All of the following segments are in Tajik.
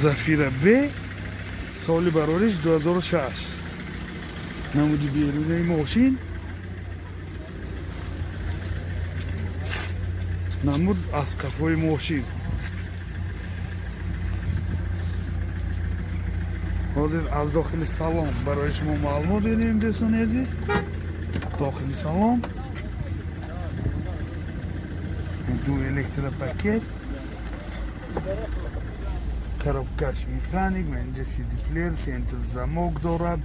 Зафира Б, соли барориш 2006. Намуди берунаи мошин, намуд аз қафои мошин. Ҳозир аз дохили салон барои шумо маълумот медиҳем, дӯстони азиз. Дохили салон ду электропакет, коробкаш механик, ва инҷа CD плеер, центр замок дорад.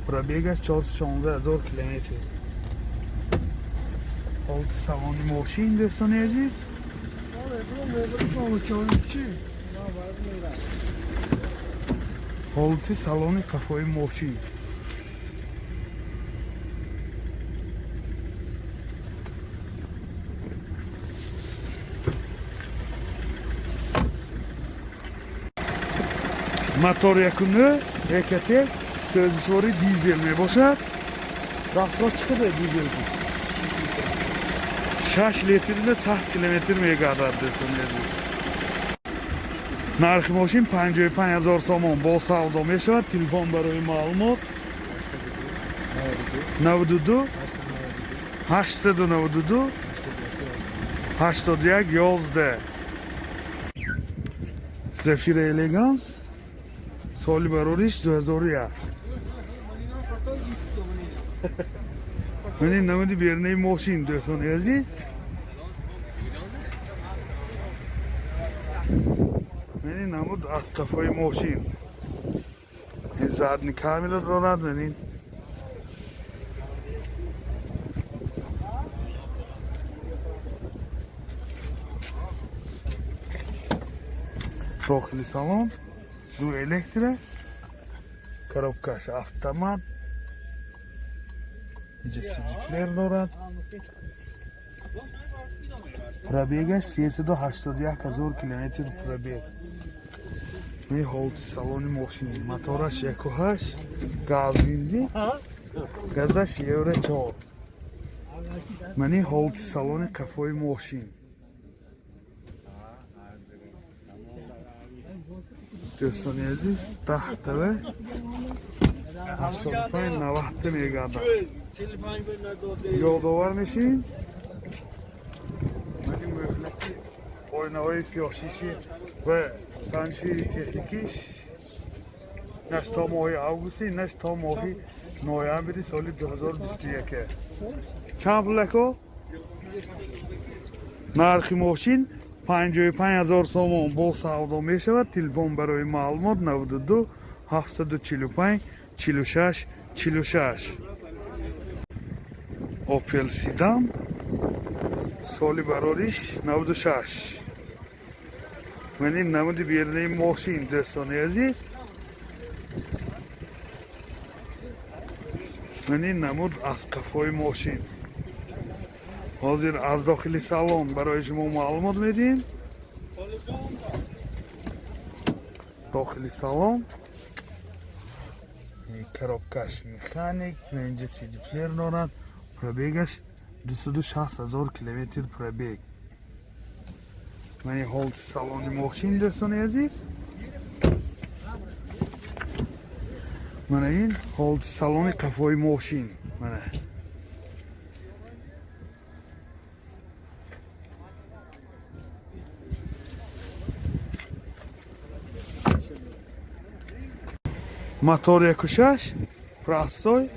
Пробегаш 416 ҳазор километр. Ҳолати салони мошин, дӯстони азиз. Ҳолати салони қафои мошин. Мотор 1.9 ECOTEC, сӯзишвори дизел мебошад. Расход чӣ қадар дизел? 6 литрда 100 километр мегардад, дӯстони азиз. Нархи мошин 55 ҳазор сомон, бо савдо мешавад. Телефон барои маълумот 92 892 81 11. Зафира Элеганс, соли барориш 2001. Мани намуди берунаи мошин, дӯстони азиз. Мани намуд аз қафои мошин. Ин задний камера дорад, мани дохили салон ду электро, коробкаш автомат, инҷа CD плеер дорад. Пробегаш 381 ҳазор километр пробег. Ин ҳолати салони мошин. Мотораш 1.8, газ, бензин, газаш евро 4. Мани ҳолати салони қафои мошин. Дӯстони азиз, 10 тава 85 90 мегардад. Ёдовар мешавем, мани мӯҳлати оинаҳои сиёҳшиши ва санҷиши техникиш наш то моҳи августи, наш то моҳи ноябри соли 2021. Чанд пулако? Нархи мошин 55 ҳазор сомон, бо савдо мешавад. Телефон барои маълумот 92 745 46 46. Опел Седан, соли барориш 96. Мани намуди берунаи мошин, дӯстони азиз. Мани намуд аз қафои мошин. Ҳозир аз дохили салон барои шумо маълумот медиҳем. Дохили салон коробкаш механик, инҷа CD плеер дорад. Пробегаш 260 ҳазор километр пробег. Мани ҳолати салони мошин, дӯстони азиз. Мана ин ҳолати салони қафои мошин. Мана мотор 1.6, простой,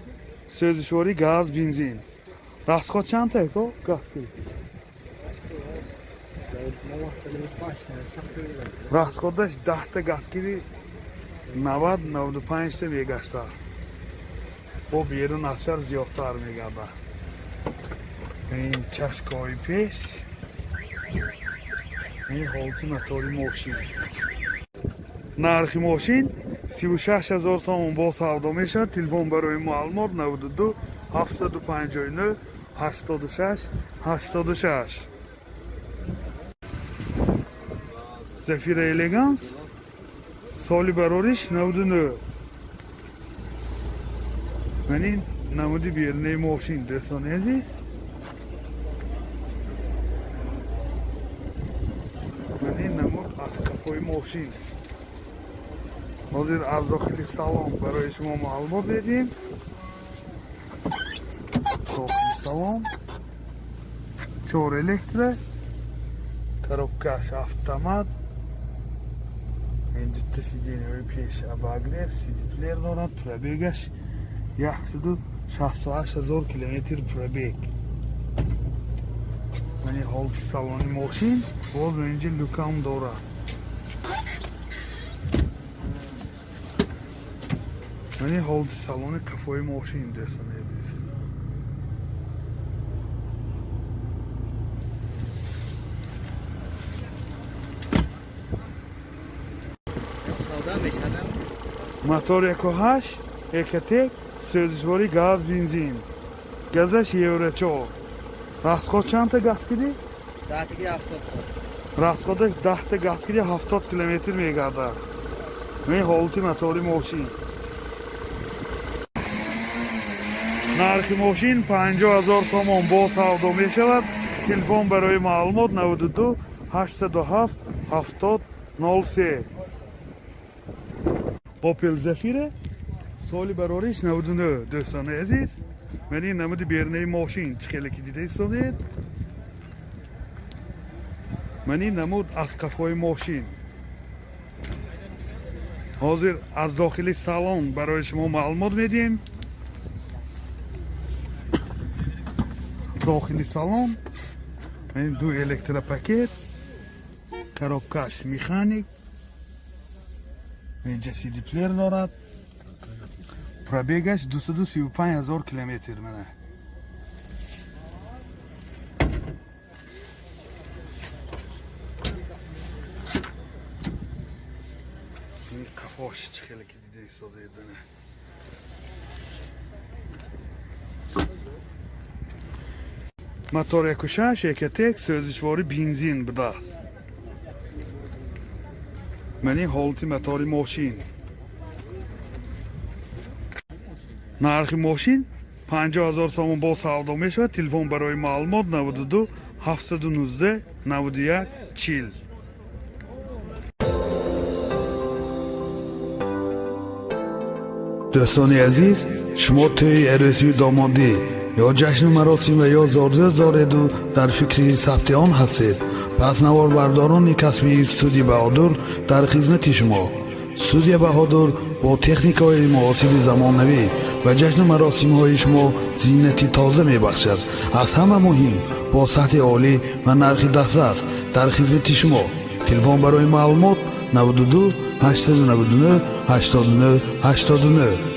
сӯзишворӣ газ, бензин. Расход чандта ко газ? Расходаш 10-та газгири 90 95-та мегашта. Бо берун аз шаҳр зиёдтар мегардад. Ин чашкаҳои пеш, ин ҳолати мотори мошин. Нархи мошин 36 ҳазор сомон, бо савдо мешавад. Телефон барои маълумот 92 759 86 86. Зафира Элеганс, соли барориш 99. Мани намуди берунаи мошин, дӯстони азиз. Мани намуд аз қафои мошин. Ҳозир аз дохили салон барои шумо маълумот медиҳем. Дохили салон чор электро, коробкаш автомат, ин дута сиденияҳои пеш обогрев, сидиплеер дорад. Пробегаш 168 000 километр пробег. Мани ҳолати салони мошин. Боз инҷа люкам дорад. Мани ҳолати салони қафои мошин, дӯстони азиз. Савда мешавам. Мотор 1.8 Ecotec, сӯзишворӣ газ, бензин, газаш евро 4. Расход чандта газ кидӣ? Даҳтаги 70. Расходаш 10-та газ киди, 70 километр мегардад. Ин ҳолати мотори мошин. Нархи мошин 50 000 сомон, бо савдо мешавад. Телефон барои маълумот 92 807 70 03. Opel Zafira, соли барориш 99. Дӯстони азиз, ман ин намуди берунаи мошин, чӣ хеле ки дида истодед. Ман ин намуд аз қафои мошин. Ҳозир аз дохили салон барои шумо маълумот медиҳем. Дохили салон ин ду электропакет, коробкаш механик, инҷа сидиплеер дорад. Пробегаш 235 000 километр. Мана ин қафош, чӣ хеле ки дида истодаед. Мана мотор 1.6 Ecotec, сӯзишворӣ бензин будааст. Ман ин ҳолати мотори мошин. Нархи мошин 50 000 сомон, бо савдо мешавад. Телефон барои маълумот 92 719 91 40. Дӯстони азиз, шумо тӯи арӯсию домодӣ ё ҷашну маросим ва ё зодрӯз дореду дар фикри сабти он ҳастед, пас наворбардорони касбии студия Баҳодур дар хизмати шумо. Студия Баҳодур бо техникаҳои муосири замонавӣ ба ҷашну маросимҳои шумо зинати тоза мебахшад. Аз ҳама муҳим, бо сатҳи олӣ ва нархи дастрас дар хизмати шумо. Телефон барои маълумот 92 899 89 89.